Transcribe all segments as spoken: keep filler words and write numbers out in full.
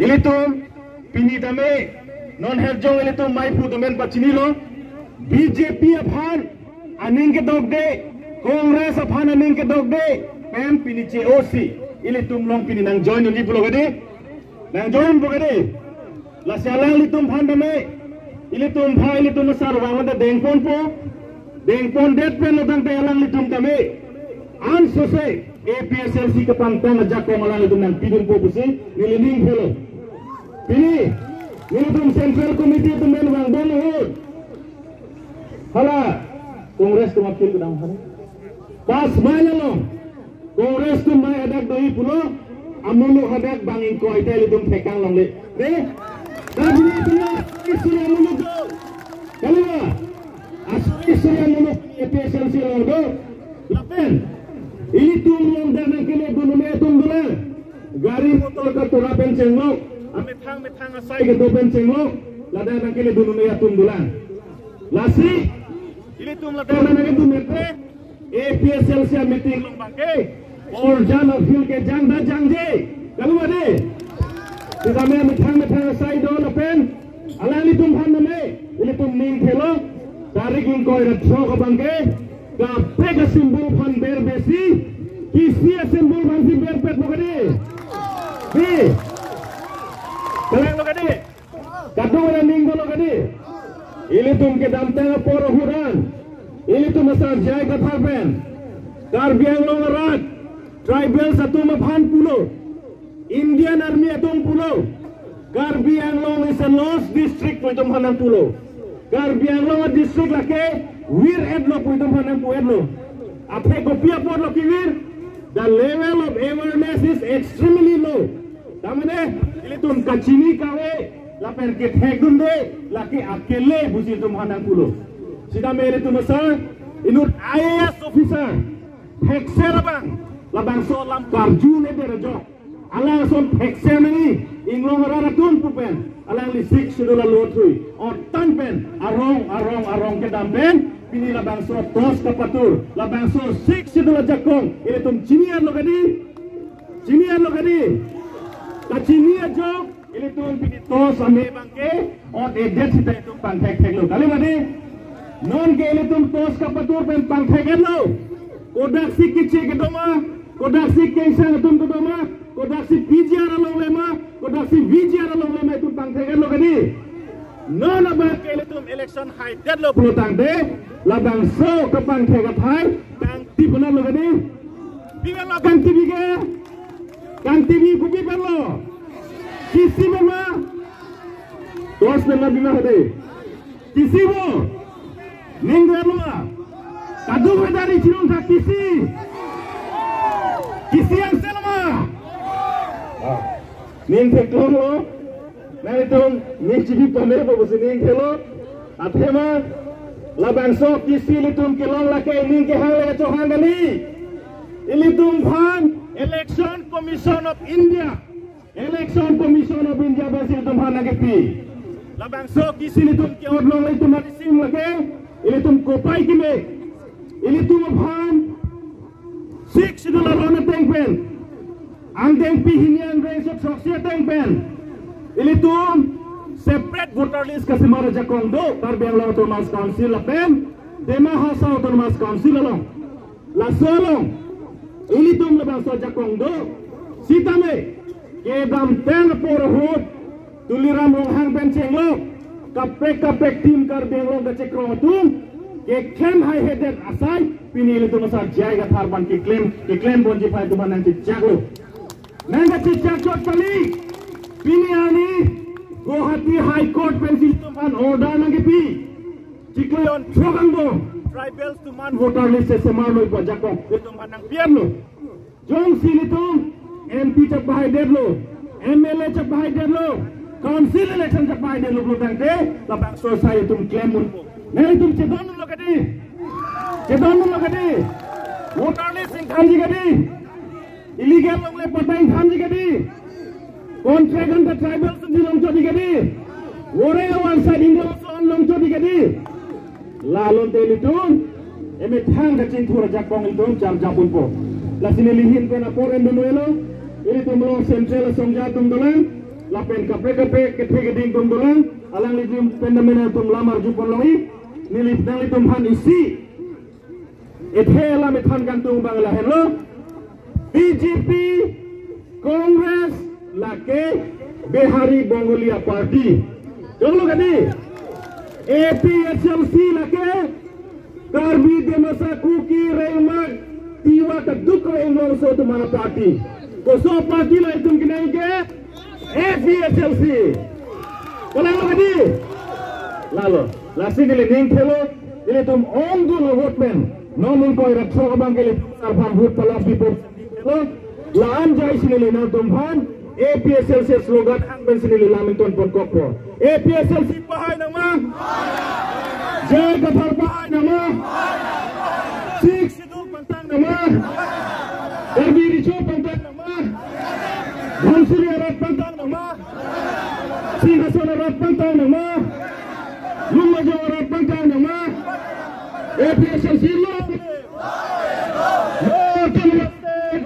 Ilitum pini tame non herjong ilitum maiphu atum pen pachinilo. B J P aphan aning kedokde, Congress aphan aning kedokde pen pini che-osi ilitum along pini nang join unji pulo kedi. Nang join po kedi. Lasi alanglitum aphan tame, ilitum aphan, ilitum asar vang ta dengponpo. Dengpondet pen lo tangte alanglitum tame ansose A P H L C kepangtang ajakong alanglitum nangpidunpo pusi neli ning thelo. Pini nelitum Central Committee atum pen vangbom ahut, hala Congress atum apil kedam hari. Pas main along Congress atum mai hadak doji pulo, amuluk hadak bang ingkoi ta ilitum thekang longle. Re? Tapi ilitum ya, isi amuluk do. Kaliwa, asli Sri Muluk A P H L C along do. Lapen ilitum along dak nangkele dun-un-e atum dolang. Gari motor katura pen chenglok, amethang methang asai kedo pen chenglok, ladak nangkele dun-un-e atum dolang. Lasi ilitum ladak nangkedun-un-e te, A P H L C meeting along abangke orjan apil kejang ta jangje. Kaliwa de. Sitame methang methang asai do lapen alanglitum aphan tame ilitum ning thelo, tarik ingkoi ra throk abangke kaprek asymbol aphan ber besi, kisi asymbol aphansi berpet po kedi. Di. Kalang lo kedi. Kadung ra ning dolo kedi. Ilitum kedamtang apor ahut an, ilitum asar J I Kathar pen Karbi Anglong arat tribals atum aphan pulo, Indian Army atum pulo, Karbi Anglong is a lost district pu itum aphan nangpulo. Karbi Anglong a-district lake vir-etlo pu itum aphan nangpu-etlo. Athe kopi apotlo kevir? The level of awareness is extremely low. Tamane ilitum kachini kave lapen kethekdunde lake akele pusi itum aphan nangpulo. Sitame ilitum asar inut I A S officer thekser abang labangso alam karju ne berajok. Alang ason thekser nangji, inglong arat atum pu pen alangli Sixth Schedule alo thui, otan pen arong arong arong kedam pen pini labangso ToS kapatur, labangso Sixth Schedule ajakong ilitum chini-etlo kedi. Chini-etlo kedi. Kachini ajok ilitum pini ToS ame abangke ot-edet sita itum pangthek-theklo. Kaliwa de. Nonke ilitum ToS kapatur pen pangthek-etlo. Kodaksi keche kedo ma, kodaksi kengsang atum kedo ma, kodaksi P G R alongle ma, kodaksi V G R alongle ma itum pangthek-etlo kedi. Non abangke ilitum election haidetlo pulo tangte labangso kepangthek athai kangti pen-etlo kedi. Pi pen lo kangti pi ke? Kangti pi kopi pen lo? Kisi pen ma? ToS pen ma pi ma hade? Kisi bo? Ning dolo ma? Kadung pen dari chirung tha kisi. Kisi yang selama. Ah. Ning theklonglo. Nanglitum ning chibi pame po pusi ning thelo. Athema labangso kisi ilitum kelong lake ning kehang lake chohang kali. Ilitum aphan Election Commission of India, Election Commission of India pensi ilitum aphan nangkepi. Labangso kisi ilitum ke-ot long ilitum arisim lake, ilitum kopai keme, ilitum aphan Sixth Schedule aron ateng pen, angdengpi hini angrengso throksi ateng pen ilitum separate voter list kasemar ajakong do Karbi Anglong Autonomous Council lapen Dima Hasao Autonomous Council along. Laso along ilitum labangso ajakong do. Sitame kedamtang apor ahut Tuliram Ronghang pen chenglok kaprek kaprek team Karbi Anglong kachekroi atum keklem haihedet asai pini ilitum asar J I Kathar aphan keklem, keklem ponji aphan itum aphan nangchechaklo. Nangkachechak chot kali. Pini arni Guwahati High Court pensi itum aphan order nangkepi. Chiklo jon throk angbong tribals atum aphan voter list sesemarlo pu ajakong itum aphan nangpi-etlo. Jongsi ilitum M P chepahai detlo, M L A chepahai detlo, council election chepahai detlo pulo tangte labangso asai itum klem unpo. Nelitum chedondunlo kedi? Chedondunlo kedi? Voter list ingthanji kedi? Illegal longle patta ingthanji kedi? Contract anta tribals atum longchotji kedi? Wore one side India also an longchotji kedi? La alonte ilitum emethang kachingthur ajakong ilitum charjap unpo. Lasi neli ahin pen apor endun-elo, ilitum along central asongja atum dolang, Lapen kaprek kaprek kethe keding atum dolang, alanglitum pen name nangtum lam arjupon longji, neli nanglitum aphan isi ethe alam ethan kangtung abang lahenlo. B J P, Congress, lake Bihari Bongali a-party. Choklo kadi? A P H L C lake Karbi Dimasa Kuki Rengma Tiwa kadokave inglongso atum a-party. Koso party la itum kenang ke? A P H L C. Kalang lo kadi? Lalo. Lasi neli ning thelo, nelitum ongdung a-vote pen. Non ingkoi ra throk abang ke nelitum sar aphan vote palap pipo. Lo, la-an jai si neli nangtum aphan A P H L C slogan angpen si neli lam ingtonpon kokpo. A P H L C pahai nangma? J I Kathar pahai nangma? Six Schedule pangtang nangma? Karbi Recho pangtang nangma? Dhansiri arat pangtang nangma? Singhason arat pangtang nangma? Lumbajong arat pangtang nangma? A P H L C long live! No Autonomous State!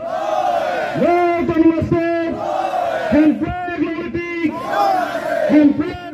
No Autonomous State! Hemprek long live! Hemprek